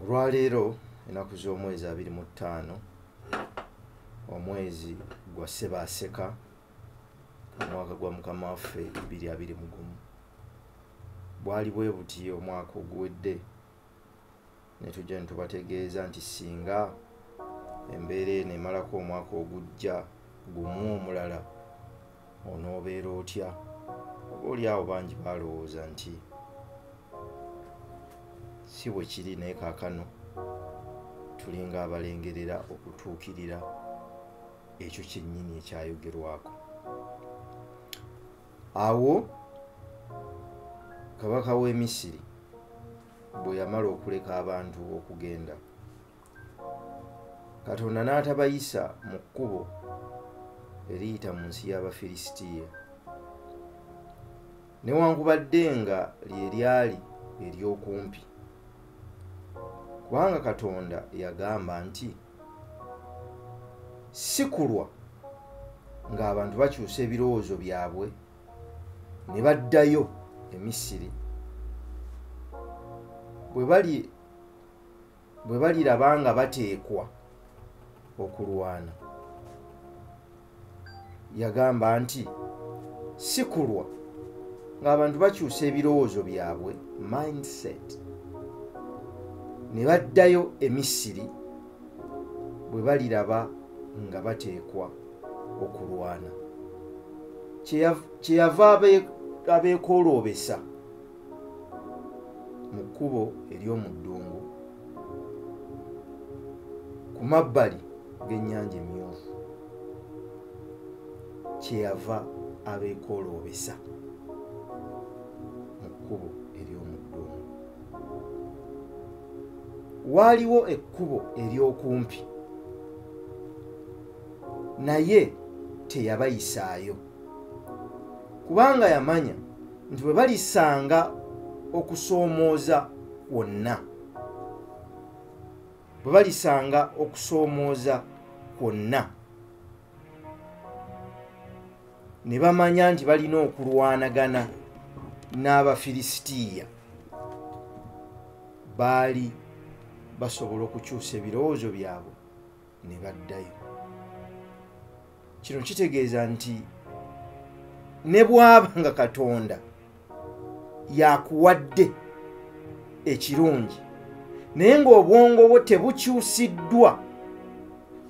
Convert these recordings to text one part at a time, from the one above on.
Olwaleero ennaku z'omwezi 25 omwezi gwa Ssebaaseka omwaka gwa Mukama waffe 2021. Bwali bwe buti omwaka oguwedde ne tujja ne tubategeeza nti singa embeera eno emalako omwaka ogujja gumu omulala onoobeera otya. Oba oli awo bangi balowooza nti si bwe kiri, naye kaakano tulinga abalengerera okutuukirira ekyo kyennyini ekyayogerwako. Awo kabaka w'e Misiri bwe yamala okuleka abantu okugenda, Katonda n'atabayisa mu kkubo eriyita mu nsi y'Abafilisitiya, newankubadde nga lye lyali ery'okumpi, kubanga Katonda yagamba nti si kulwa ng'abantu bakyusa ebirowoozo byabwe ne baddayo e Misiri, bwe baliraba nga bateekwa okulwana. Yagamba nti si kulwa ng'abantu bakyusa ebirowoozo byabwe, mindset, ne baddayo e Misiri bwe baliraba nga bateekwa okulwana. Kyeyava abeekooloobesa mu kkubo ery'omu ddungu ku mabbali g'ennyanja Emyufu. Kyeyava abeekooloobesa mu kkubo ery'omu ddungu. Waaliwo ekkubo ery'okumpi, naye teyabayisaayo, kubanga yamanya nti bwe balisanga okusoomooza kwonna, bwe balisanga okusoomooza kwonna ne bamanya nti balina okulwanagana n'Abafilisitiya, baali basobola okukyusa ebirowoozo byabwe ne baddayo. Kino kitegeeza nti ne bw'aba nga Katonda yakuwadde ekirungi, naye ng'obwongo bwo tebukyusiddwa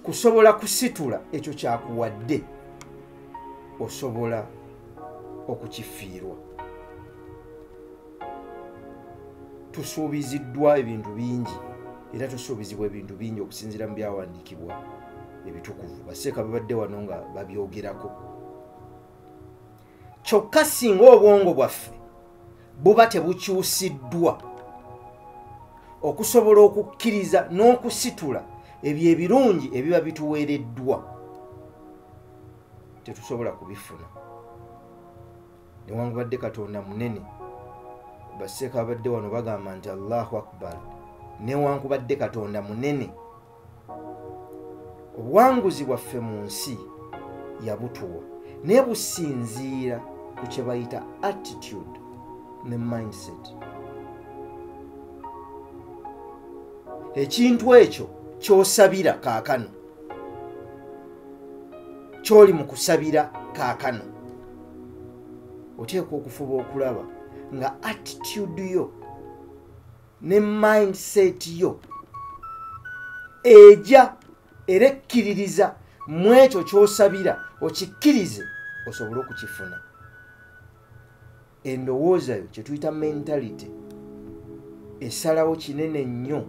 kusobola kusitula ekyo kyakuwadde, osobola okukifiirwa. Tusuubiziddwa ebintu bingi, era tusuubizibwa ebintu bingi okusinziira mu byawandiikibwa ebitukuvu. Basseeka babadde wano nga babyogerako. Kyokka singa obwongo bwaffe buba tebukyusiddwa okusobola okukkiriza n'okusitula ebyo ebirungi ebiba bituweereddwa, tetusobola kubifuna. Newankubadde Katonda munene, basseeka babadde wano bagamba nti Allahu Akbar. Newankubadde Katonda munene, obuwanguzi bwaffe mu nsi yabutuwa, naye businziira ku kye bayita attitude ne mindset. Ekintu ekyo ky'osabira kaakano, ky'oli mu kusabira kaakano, oteekwa okufuba okulaba nga attitude yo ne mindset yo ejja era ekkiririza mu ekyo ky'osabira, okikkirize osobole okukifuna. Endowooza yo kye tuyita mentality esalawo kinene nnyo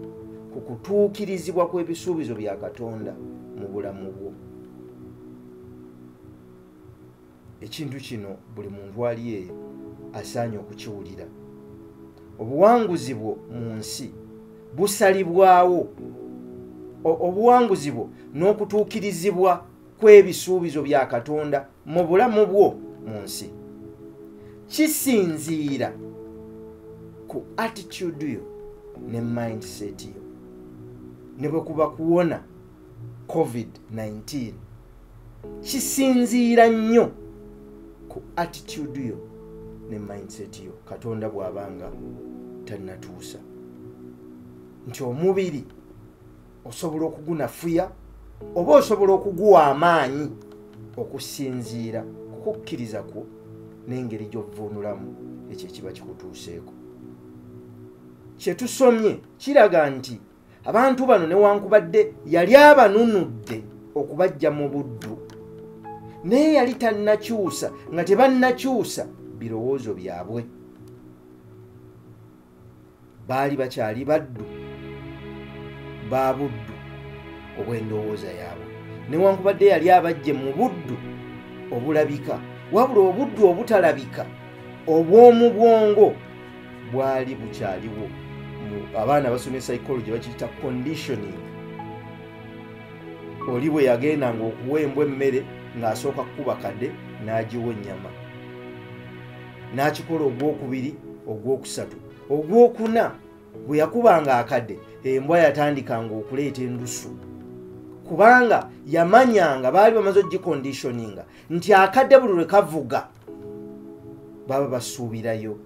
ku kutuukirizibwa kw'ebisuubizo bya Katonda mu bulamu bwo. Ekintu kino buli muntu ali eyo asaanye okukiwulira. Obuwanguzi bwo mu nsi busalibwawo, obuwanguzi bwo n'okutuukirizibwa kw'ebisuubizo bya Katonda mu bulamu bwo mu nsi kisinziira ku attitude yo ne mindset yo. Ne bwe kuba kuwona COVID-19 kisinziira nnyo ku attitude yo ne mindset yo Katonda bw'abanga tannatuusa. Nti omubiri osobola okugunafuya oba osobola okuguwa amaanyi okusinziira ku kukkiriza kwo n'engeri gy'ovvuunulamu ekyo ekiba kikutuuseeko. Kye tusomye kiraga nti abantu bano newankubadde yali abanunudde okubajja mu buddu, naye yali tannakyusa, nga tebannakyusa birowoozo byabwe. Baali bakyali baddu ba buddu obw'endowooza yaabwe. Newankubadde yali abajje mu buddu obulabika, wabula obuddu obutalabika obw'omu bwongo bwali bukyaliwo. Abaana basomye psychology bakiyita conditioning. Oli bwe yagendanga okuwa embwa emmere ng'asooka kukuba kadde n'agiwa ennyama, n'akikola ogwokubiri, ogwokusatu, ogwokuna. Bwe yakubanga akadde, embwa yatandikanga okuleeta endusu, kubanga yamanyanga baali bamaze ogiconditioninga nti akadde buli lwe kavuga baba basuubirayo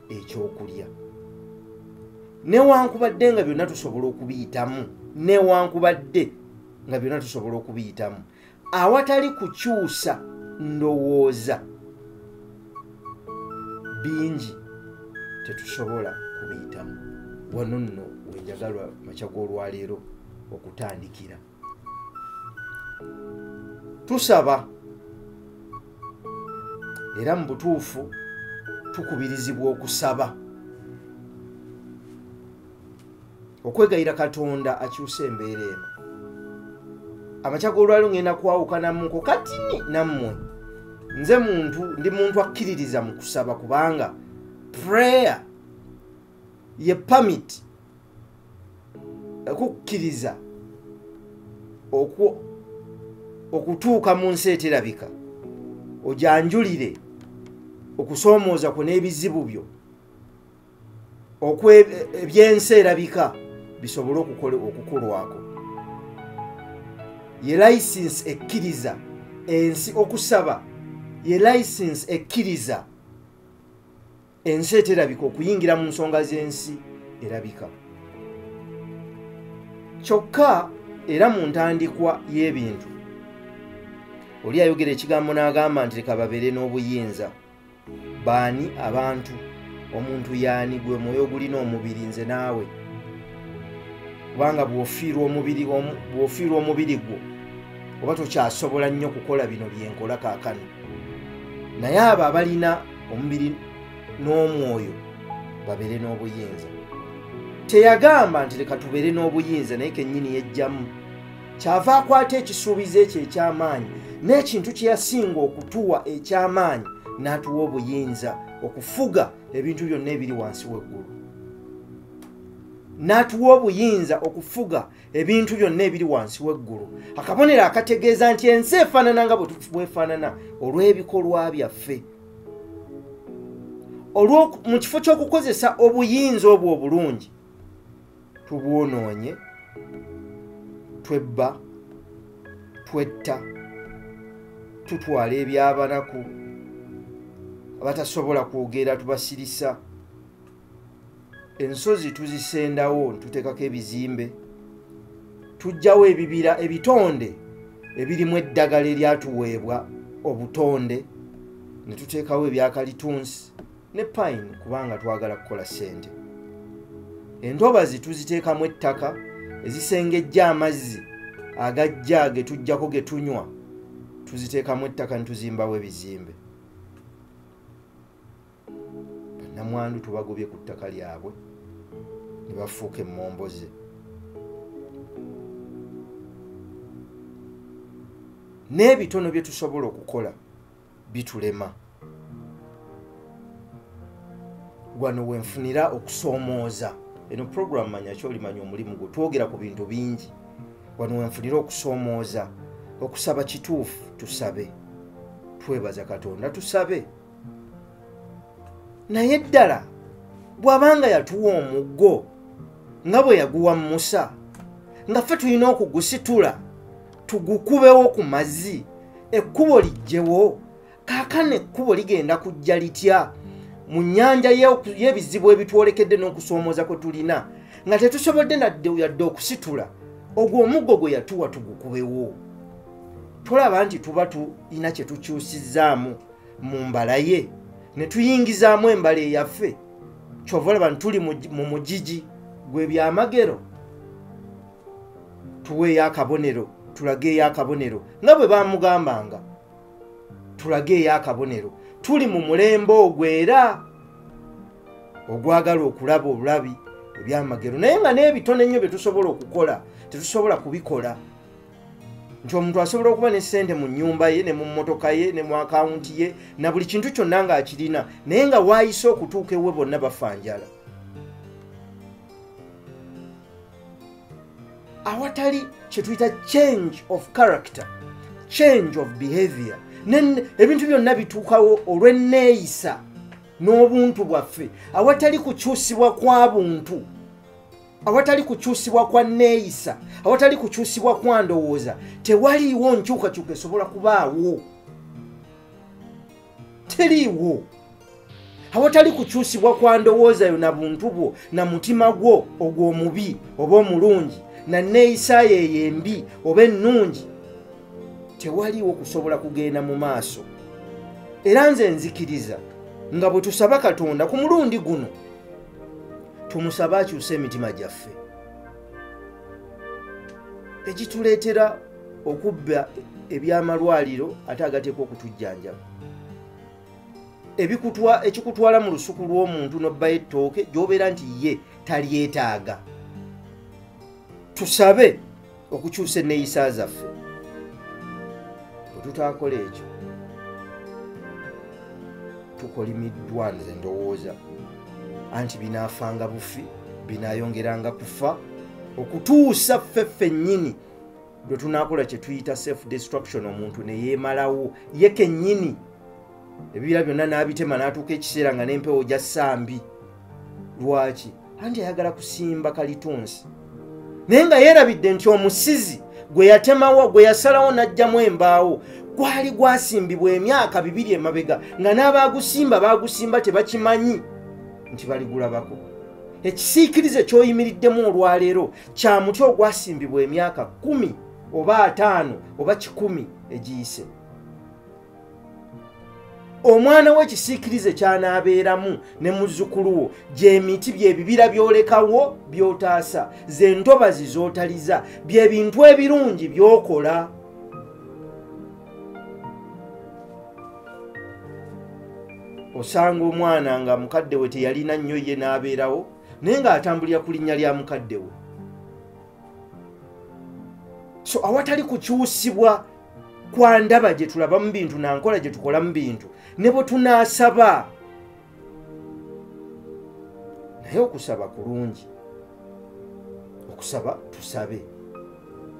ekyokulya. Newankubadde nga byonna tusobola okubiyitamu, newankubadde nga byonna tusobola okubiyitamu awatali kukyusa ndowooza, bingi tetusobola kubiyitamu. Wano nno wenjagalwa makya g'olwaleero okutandikira. Tusaba era mu butuufu tukubirizibwa okusaba, okwegayira Katonda akyuse embeera eno. Amakya g'olwaleero ngenda kwawukanamuko katini nammwe. Nze muntu, ndi muntu akkiririza mu kusaba, kubanga prayer ye permit okukkiriza okutuuka mu nsi eterabika, ojanjulire okusoomooza kwo n'ebizibu byo ebyensi erabika bisobole okukolwako. Ye license ekkiriza ensi okusaba, ye license ekkiriza ensi eterabika okuyingira mu nsonga z'ensi erabika. Kyokka era mu ntandikwa y'ebintu oli ayogera ekigambo n'agamba nti leka babeere n'obuyinza. Baani abantu? Omuntu yaani? Gwe mwoyo ogulina omubiri, nze naawe. Kubanga bw'ofiirwa omubiri gwo oba tokyasobola nnyo kukola bino byenkola kaakano. Naye abo abalina omubiri n'omwoyo babeere n'obuyinza. Teyagamba nti leka tubeere n'obuyinza, naye kennyini yejjamu. Kyava akwata ekisuubizo ekyo eky'amaanyi n'ekintu kye yasinga okutuwa eky'amaanyi, n'atuwa obuyinza okufuga ebintu byonna ebiri wansi w'eggulu. N'atuwa obuyinza okufuga ebintu byonna ebiri wansi w'eggulu. Akabonero akategeeza nti ensi efaanana nga bwefaanana olw'ebikolwa byaffe. Mu kifo ky'okukozesa obuyinza obwo obulungi, tubwonoonye, twebba, twetta, tutwala ebyabanaku, abatasobola kwogera tubasirisa, ensozi tuzisendawo tuteekako ebizimbe, tujjawo ebibira ebitonde ebirimu eddagala eryatuweebwa obutonde, ne tuteekawo ebyakalitunsi ne pine kubanga twagala kukola ssente. Entobazi tuziteekamu ettaka ezisengejja amazzi agajja ge tujjako ge tunywa, tuziteekamu ettaka ne tuzimbawo ebizimbe. Bannamwandu tubagobye ku ttaka lyabwe ne bafuuka emmomboze. N'ebitono bye tusobola okukola bitulema. Wano wenfunira okusoomooza. Eno program manya ky'olimanya omulimu gwo, twogera ku bintu bingi. Wano wenfunira okusoomooza. Okusaba kituufu, tusabe. Twebaza Katonda, tusabe. Naye ddala bw'abanga yatuwa omuggo nga bwe yaguwa Musa, nga ffe tulina okugusitula tugukubewo ku mazzi, ekkubo lijjewo. Kaakano ekkubo ligenda kujja litya mu nnyanja y'ebizibu ebitwolekedde n'okusoomooza kwe tulina, nga tetusobodde nadde yadde okusitula ogwo omuggo gwe yatuwa tugukubewo. Tolaba nti tuba tulina kye tukyusizzaamu mu mbala ye ne tuyingizaamu embala eyaffe. Kyova olaba nti tuli mu mugigi gw'ebyamagero. Tuweeyo akabonero, tulageeyo akabonero nga bwe baamugambanga, tulageeyo akabonero. Tuli mu mulembe ogwo era ogwagala okulaba obulabi ebyamagero, naye nga n'ebitono ennyo bye tusobola okukola tetusobola kubikola. Nti omuntu asobola okuba ne ssente mu nnyumba ye ne mu mmotoka ye ne mu akawunti ye na buli kintu kyonna ng'akirina, naye nga waayise okutuuka ewe bonna bafa njala. Awatali kye tuyita change of character, change of behavior, ebintu byonna bituukawo olw'enneeyisa n'obuntu bwaffe. Awatali kukyusibwa kwa buntu, awatali kukyusibwa kwa nneeyisa, awatali kukyusibwa kwa ndowooza, tewaliiwo nkyukakyuka esobola kubaawo. Teriiwo. Awatali kukyusibwa kwa ndowooza yo na buntu bwo na mutima gwo ogw'omubi oba omulungi na nneeyisa yo eyo embi oba ennungi, tewaliiwo kusobola kugenda mu maaso. Era nze nzikiriza nga bwe tusaba Katonda ku mulundi guno, tumusaba akyuse emitima gyaffe ekituleetera okubba ebyamalwaliro ate agateekwa okutujjanjaba, ekikutwala mu lusuku lw'omuntu n'obbayo ettooke gy'obeera nti ye talyetaaga. Tusabe okukyusa enneeyisa zaffe. Bwe tutaakola ekyo tukolimiddwa. Nze ndowooza anti binaafanga bufi, binaayongeranga kufa okutuusa ffe ffennyini lwe tunaakola kye tuyita self destruction, omuntu ne yeemalawo ye kennyini, ebibira byonna n'abitema n'atuuka ekiseera nga n'empewo gya ssambi. Lwaki? Anti ayagala kusimba kalitunsi, naye nga yeerabidde nti omusizi gwe yatemawo, gwe yasalawo n'aggyamu embaawo, gwali gwasimbibwa emyaka 2 emabega, nga n'abaagusimba baagusimba tebakimanyi nti baligulabako. Ekisiikirize ky'oyimiriddemu olwaleero kya muti ogwasimbibwa emyaka 10 oba 5 oba 100 egiyise. Omwana w'ekisiikirize ky'anaabeeramu ne muzzukulu wo gy'emiti, by'ebibira by'olekawo by'otaasa, ze ntobazi z'otaliza, by'ebintu ebirungi by'okola. Osanga omwana nga mukadde we teyalina nnyo ye n'abeerawo, naye ng'atambulira ku linnya lya mukadde we. So awatali kukyusibwa kwa ndaba gye tulaba mu bintu na nkola gye tukola mu bintu, ne bwe tunaasaba, naye okusaba kulungi, okusaba tusabe,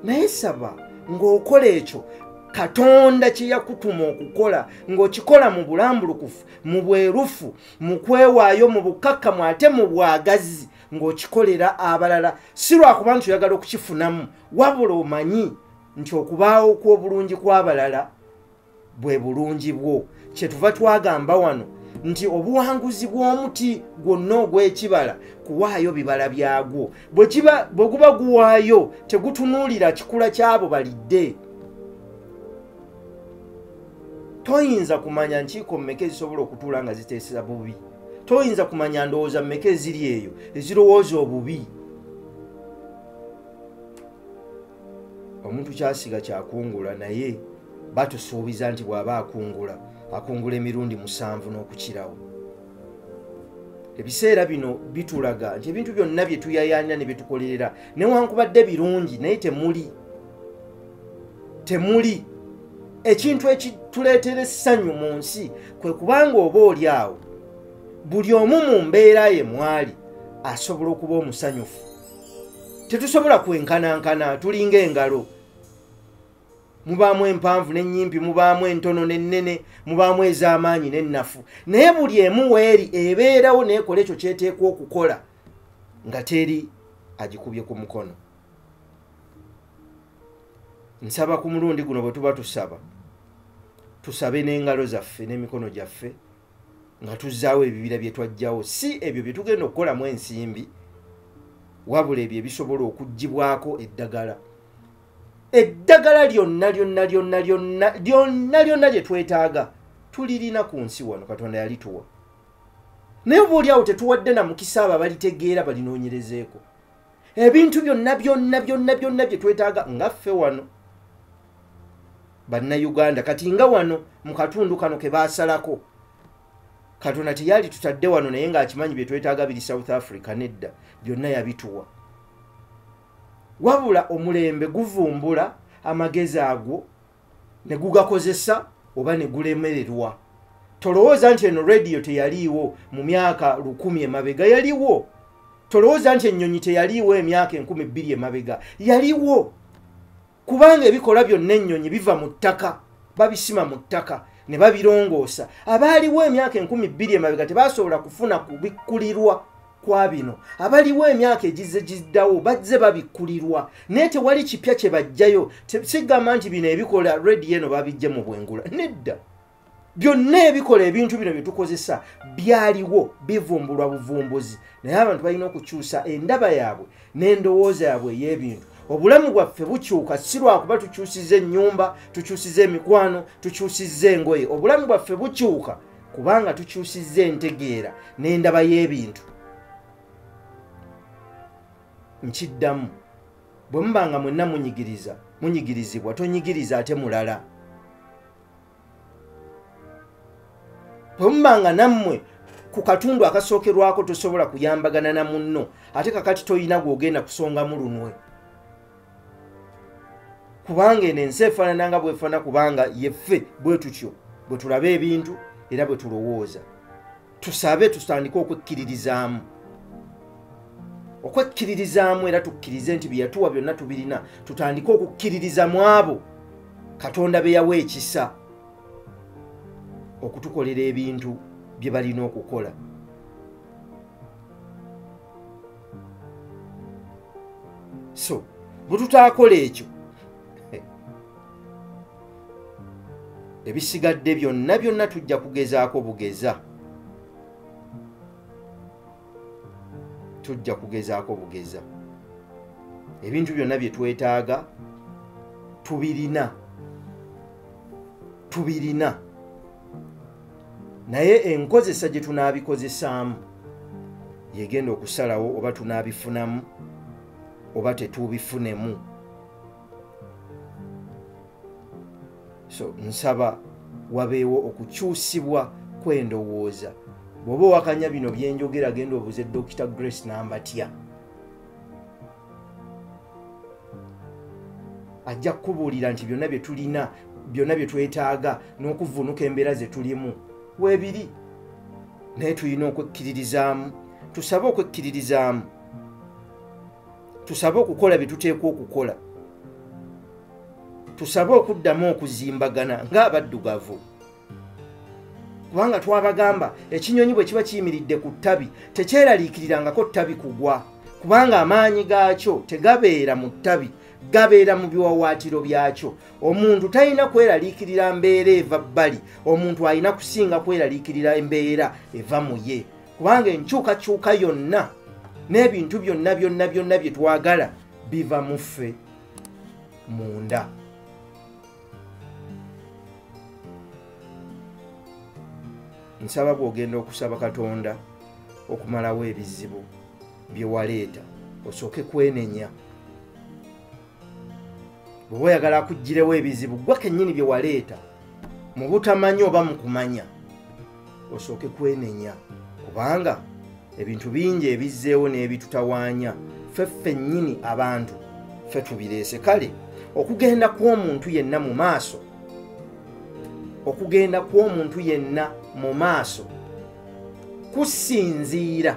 naye saba ng'okola ekyo Katonda kye yakutuma okukola, ng'okikola mu bulambulukufu, mu bwerufu, mu kwewaayo, mu bukkakkamu ate mu bwagazi, ng'okikolera abalala, si lwakuba nti oyagala okukifunamu, wabula omanyi nti okubaawo kw'obulungi kw'abalala bwe bulungi bwo. Kyetuva twagamba wano nti obuwanguzi bw'omuti gwonna ogw'ekibala kuwaayo bibala byagwo. Bwe guba guwaayo tegutunuulira kikula ky'abo balidde. Toyinza kumanya nkiiko mmeka ezisobola okutuula nga ziteeseza bubi. Toyinza kumanya ndowooza mmeka eziri eyo ezirowooza obubi. Omuntu kyasiga kyakungula, naye batusuubiza nti bw'aba akungula, akungula emirundi 7 n'okukirawo. Ebiseera bino bitulaga nti ebintu byonna bye tuyayaanira ne bye tukolerera newankubadde birungi, naye temuli ekintu ekituleetera essanyu mu nsi, kwe kubanga oba oli awo buli omu mu mbeera ye mwali asobola okuba omusanyufu. Tetusobola kwenkanankana, tulinga engalo, mubaamu empanvu n'ennyimpi, mubaamu entono n'ennene, mubaamu ez'amaanyi n'ennafu, naye buli emu weeri ebeerawo n'ekola ekyo kyeteekwa okukola nga teri agikubye ku mukono. Nsaba ku mulundi guno bwe tuba tusaba, tusabe n'engalo zaffe n'emikono gyaffe, Nga tuzzaawo ebibira bye twajjawo, si ebyo bye tugenda okukolamu ensimbi, wabula ebyo ebisobola okuggyibwako eddagala. Eddagala lyonna lyonna lyonna lyonna lyonna lyonna lye twetaaga tulirina ku nsi wano, Katonda yalituwa. Naye oba oli awo tetuwadde na mukisa abo abalitegeera balinoonyerezeeko. Ebintu byonna byonna byonna byonna bye twetaaga nga ffe wano Bannayuganda, kati nga wano mu katundu kano ke baasalako, Katonda teyali tutadde wano naye ng'akimanyi bye twetaaga biri South Africa, nedda, byonna yabituwa. Wabula omulembe guvumbula amagezi ago ne gugakozesa oba ne gulemererwa. Tolowooza nti eno rediyo teyaliiwo mu myaka 1000 emabega, yaliwo. Tolowooza nti ennyonyi teyaliiwo emyaka 2000 emabega, yaliwo. Kubanga ebikola byonna ennyonyi biva mu ttaka, babisima mu ttaka ne babirongoosa. Abaaliwo emyaka 2000 emabega tebasobola kufuna kubikkulirwa kwa bino. Abaliwo emyaka egizze giddawo bazze babikkulirwa, naye tewali kipya kye bajjayo. Sigamba nti bino ebikola rediyo eno babijje mu bwengula, nedda. Byonna ebikola ebintu bino bye tukozesa byaliwo, bivumbulwa buvumbuzi. Naye abantu balina okukyusa endaba yaabwe n'endowooza yaabwe ey'ebintu. Obulamu bwaffe bukyuka si lwakuba tukyusiza ennyumba, tukyusiza emikwano, tukyusiza engoye. Obulamu bwaffe bukyuka kubanga tukyusiza entegeera n'endaba y'ebintu. Nkiddamu, bwe muba nga mwenna munyigirizibwa, tonyigiriza ate mulala. Bwe muba nga nammwe ku katundu akasookerwako tosobola kuyambagana na munno, ate kakati toyina gw'ogenda kusongamu lunwe. Kubanga eno ensi efaanana nga bw'efaanana, kubanga yeffe bwe tutyo bwe tulaba ebintu era bwe tulowooza. Tusabe tutandike okwekkiririzaamu, okwekkiririzaamu era tukkirize nti bye yatuwa byonna tubirina. Tutandike okukkiririza mu abo Katonda be yawa ekisa okutukolera ebintu bye balina okukola. So bwe tutaakola ekyo, ebisigadde byonna byonna tujja kugezaako bugeza, tujja kugezaako bugeza. Ebintu byonna bye twetaaga tubirina, tubirina, naye enkozesa gye tunaabikozesaamu yegenda okusalawo oba tunaabifunamu oba tetubifunemu. So nsaba wabeewo okukyusibwa kw'endowooza. Bw'oba owakanya bino byenjogera, genda obuuze Dr. Grace Nambatya, ajja kukubuulira nti byonna bye tulina, byonna bye twetaaga n'okuvvuunuka embeera ze tulimu weebiri, naye tulina okwekkiririzaamu. Tusabe okwekkiririzaamu, tusabe okukola bye tuteekwa okukola, tusabe okuddamu okuzimbagana ng'abaddugavu. Kubanga twabagamba ekinyonyi bwe kiba kiyimiridde ku ttabi tekyeraliikirirangako ttabi kugwa, kubanga amaanyi gaakyo tegabeera mu ttabi, gabeera mu biwawaatiro byakyo. Omuntu talina kweraliikirira mbeera eva bbali, omuntu alina kusinga kweraliikirira embeera eva mu ye, kubanga enkyukakyuka yonna n'ebintu byonna byonna byonna bye twagala biva mu ffe munda. Nsaba bw'ogenda okusaba Katonda okumalawo ebizibu bye waleeta, osooke kwenenya. Bw'oba oyagala akuggyirewo ebizibu gwe kennyini bye waleeta mu butamanya oba mu kumanya, osooke kwenenya, kubanga ebintu bingi ebizzeewo n'ebitutawaanya ffe ffennyini abantu ffe tubireese. Kale okugenda kw'omuntu yenna mu maaso, okugenda kw'omuntu yenna mu maaso kusinziira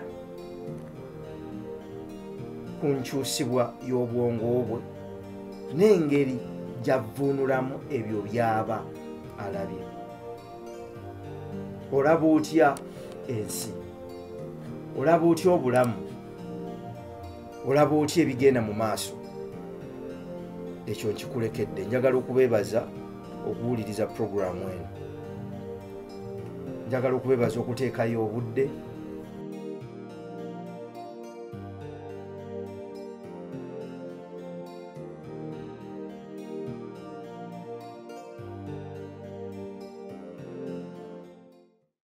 ku nkyusibwa y'obwongo bwe n'engeri gy'avvuunulamu ebyo by'aba alabye. Olaba otya ensi? Olaba otya obulamu? Olaba otya ebigenda mu maaso? Ekyo nkikulekedde. Njagala okubeebaza okuwuliriza puroguraamu eno. Njagala okubebaza okuteekayo obudde.